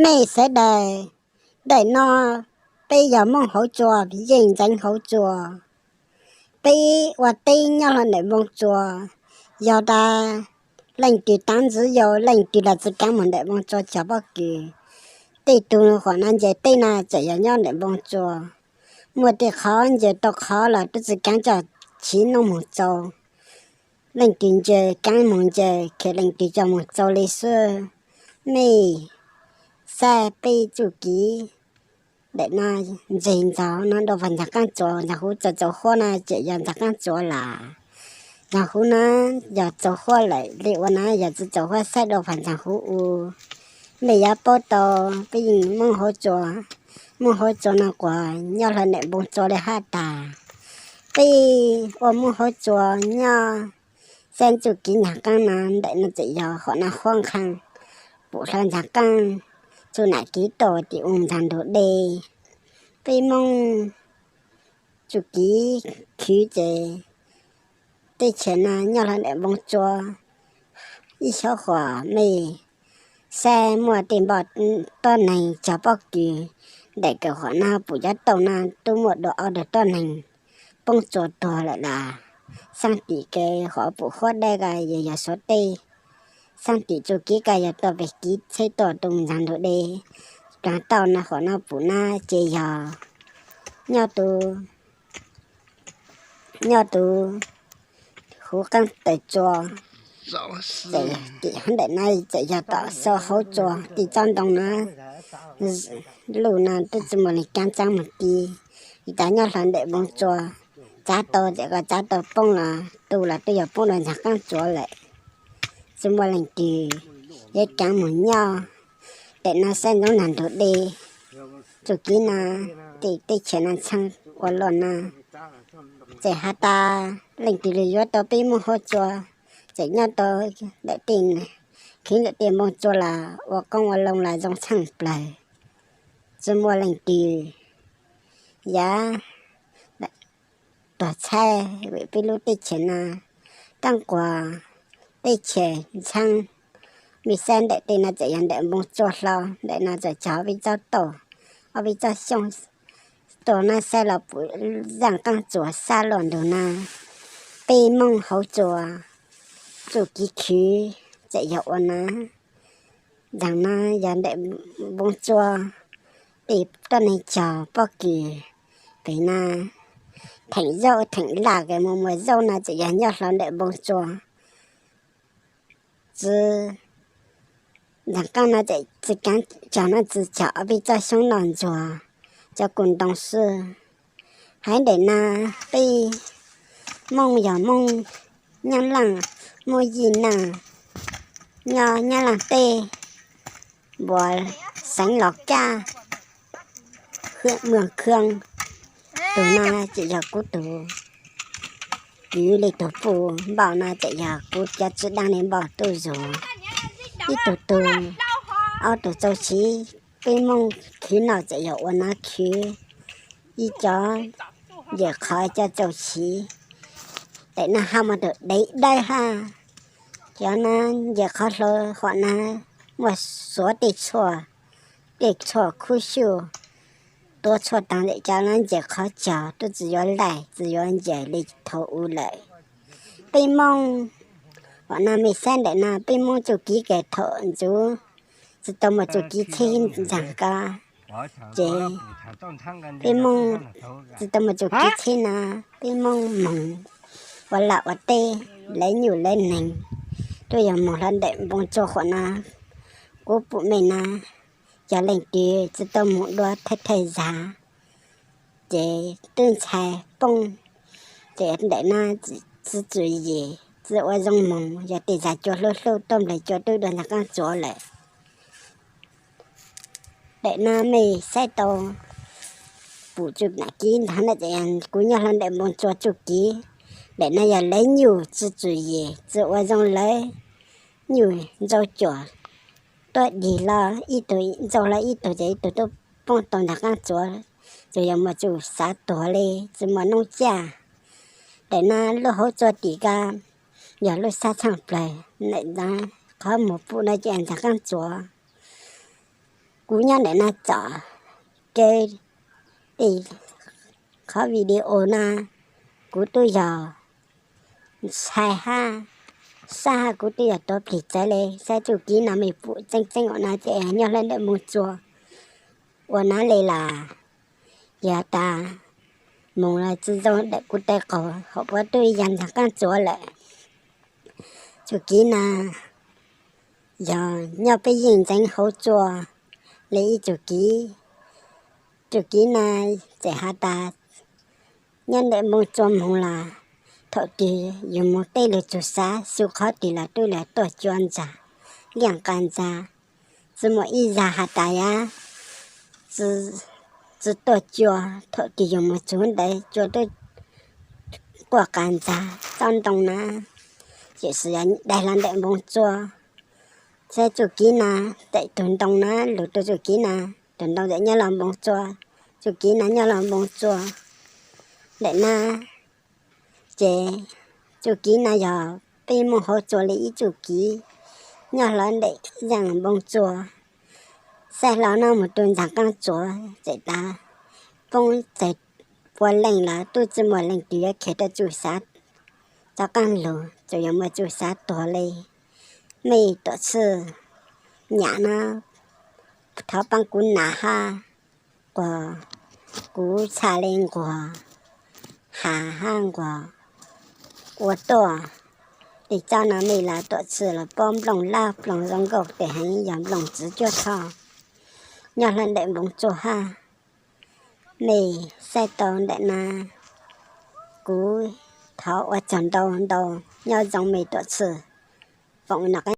Mej sawv daws, ntawm no peb yog Moob Hauv Tsua, yeej ntxeev Hauv Tsua. Peb ua teb nyob hlo ntawm Npoo Tsua, yog tas leej twg tav ntxiv yau leej twg los tsis kaav moog ntawm Npoo Tsua cog pob kws. Tej tug huam no nce teb no txawm yog nyob ntawm Npoo Tsua. Muaj tej qhov nce tau qhov los tub tsis kaav coj chiv noob moog tsau. Leej twg nce kaav moog nce, kheev leej twg coj moog tsau le xwb. Mej saib peb txuj kev ntawm no ntxeg ntxaug no dua pag ntxag qaab tsuav, ntxag huv txaus txaus huab no ces yog ntxag qaab tsuav lawm. Ntxag huv no yog txaus huab lawm, le ua no yog tsis txaus huab saib dua pag ntxag huv u. Mej yuav paub tau peb yeej Moob Hauv Tsua, Moob Hauv Tsua no quas nyob hlo ntawm Npoo Tsua le hab tag. Peb ua Moob Hauv Tsua nyob saib txuj kev ntxag qaab no, ntawm no txawm yog huam no huab nqhee pum hlo ntxag qaab txuj nam kev tuaj tim u ntxag ntug dej. Peb Moob txuj kev khwv ces teb chaws no nyob hlo ntawm Npoo Tsua. Ib xyov huam mej saib muaj tej npoj tob neeg cog pob kws ntawm kawm huam no pum cov tauj no tub muaj dua ob tug tob neeg poob tsua tuag lawm lawm. Xaab tim kev huam pum huab dawb ko yog yog Suav teb. Xaab tim txuj kev ko yog tuaj peg kev tsheb tuaj tu ntxag ntug dej. Plaag tauj no huam no pum na ces yog nyob tus, nyob tus huv qaab taws tsua. Txawm tim ntawm no txawm yog tom sau hauv tsua tim tsob ntoo na. Luj no tub tsi muaj leej kaav tsaab moog ti, ib tag nyob hlo ntawm Npoo Tsua, tsav tau txawm ko tsav tau poob los tu los twb yog poob dua ntxag qaab tsuav lawm. Tsi muaj leej twg yuav kaav moog nyob. Ntawm no saib ntxoov ntag ntug dej, txuj kev no, tej teb chaws no txheej ua luaj no. Txawm has tas leej twg lug yuav tau peb Moob Hauv Tsua, txawm nyob tau ntawm tej, khwv ntawm tej Npoo Tsua los ua qoob ua loo los zoo txheej plawg. Tsi muaj leej twg yuav tuag tshaib vim peb lub teb chaws no. Taab quas teb chaws ntxheeb, mej saib ntawm tej no txawm yog ntawm Npoo Tsua hlo, ntawm no txawm cog ob peb tsob tauj, ob peb tsob xyoob tuaj na saib los pum zaaj qaab tsuas sab luaj ntug na. Peb Moob Hauv Tsua txuj kev khwv txawm yog ua na. Ntaag no yog ntawm Npoo Tsua, tej tuab neeg cog pob kws pem na. Theem zaub theem laj kws muaj muaj zaub no txawm yog nyob hlo ntawm Npoo Tsua. Tsi, ntaag qaab no txawm tsi kaav cog no tsi cog ob peb tsob xyoob noj ntxuag, cov kua ntoo xwb. Haiv ntawm na peb Moob yog Moob Nyab Laaj, Moob Yij Naaj, nyob Nyab Laaj teb, npuas xeev Los Kaj, Muas Khoo. Tug no txawm yog kuv tug kwv le tug puj npauj no txawm yog kuv cov tswv dlaab le npauj tuj zug. Ib tug tug, ob tug txaus siv, peb Moob khwv noj txawm yog ua no khwv. Ib co nce qhov coj txaus siv, ntawm no hab muaj tug dev dawb hab. Cov no nce qhov hlau huam na, muaj xuav tej tshuaj, tej tshuaj khuab xyuj, tuav tshuaj taag ntawm cov no nce qhov cog tub tsi yuav laij tsi yuav ncaws le thaum u lawm. Peb Moob, huam no mej saib ntawm no peb Moob txuj kev kawm thaum ntxuv, tsi tau muaj txuj kev txheb ntxaag ko, ces peb Moob tsi tau muaj txuj kev txheb no, peb Moob moog ua laj ua teb, lawv nyuj lawv neeg, tub yog moog hlo ntawm Npoo Tsua huam no. Kuv pum mej na, cov leej twg tsi tau moog dua thaij thaij zag, ces tub ntxhais poob, ces ntawm no tsi tswm yim, tsi ua zoo moog, yog tej zag cua hlub hlub tuab npleg cua tub dua ntag qaab tsuav lawm. Ntawm no mej saib tau pum txuj nam kev ntag na, kuv nyob hlo ntawm Npoo Tsua txuj kev. Ntawm no yog lawv nyuj tsi tswm yim, tsi ua zoo lawv nyuj ntsau cuam tuab dig los ib tug ntsau hlo ib tug ces ib tug tub poob tau ntag qaab tsuav, tsuas yog muaj txuj xav tuag le tsi muaj noob caj. Ntawm no lub hauv tsua tim ko yog lub sab txheej plawg, ntawm no qhov muag pum no ces ntag qaab tsuav. Kuv nyob ntawm no txom kev, tej qhov video no kuv twb yog ntshai hab sab hab kuv twb yog tuav plig txawv le. Saib txuj kev no mej pum txeeb txeeb ua no ces nyob hlob ntawm Npoo Tsua ua no le las. Yog tas moog los tsi zoo dawm kuv taw qaug, hauv puab twb yog ntxhab qaab tsuav lawm. Txuj kev no yog nyob peb yeej ntxeev hauv tsua le ib txuj kev. Txuj kev no txawm has tas nyob ntawm Npoo Tsua moog los thaum twg yug moog tej lug txug xav xyu qhov twg los twb lug tuaj cua ntxag, liaj qas ntxag. Tsi muaj ib zag has tas yog tsi tuaj cua. Thaum twg yug moog txug ntawd cua twb quaj qas ntxag tsob ntoo na, ces yog daig los ntawm Npoo Tsua. Saib txuj kev no, txawm tug ntoo na lug rua txuj kev no, tug ntoo txawm nyob los Npoo Tsua, txuj kev no nyob los Npoo Tsua ntawm na. Ces txuj kev no yog peb moog hauv tsua le ib txuj kev nyob hlob ntawm zaaj Npoo Tsua. Saib hlo no moog rua ntxhab qaab tsuav txawm tas poob txawg pua leej los tub tsi muaj leej twg yuav kheev rua txuj xav tov qaab lug, tsuas yog muaj txuj xav tuag le. Mej tuam txhwj nyam no thov paab kuv nas hab quas kuv txhaj le nquag has hab nquag ua tuaj. Tej tsob no mej los tuam txhwj los paub nplooj lab ploog zoo nkauj tej heev, yog nplooj txwv cuab thoj nyob hlob ntawm Npoo Tsua hab. Mej saib tau ntawm na, kuv thov ua tsaug ntau ntau, nyob zoo mej tuam txhwj foom no.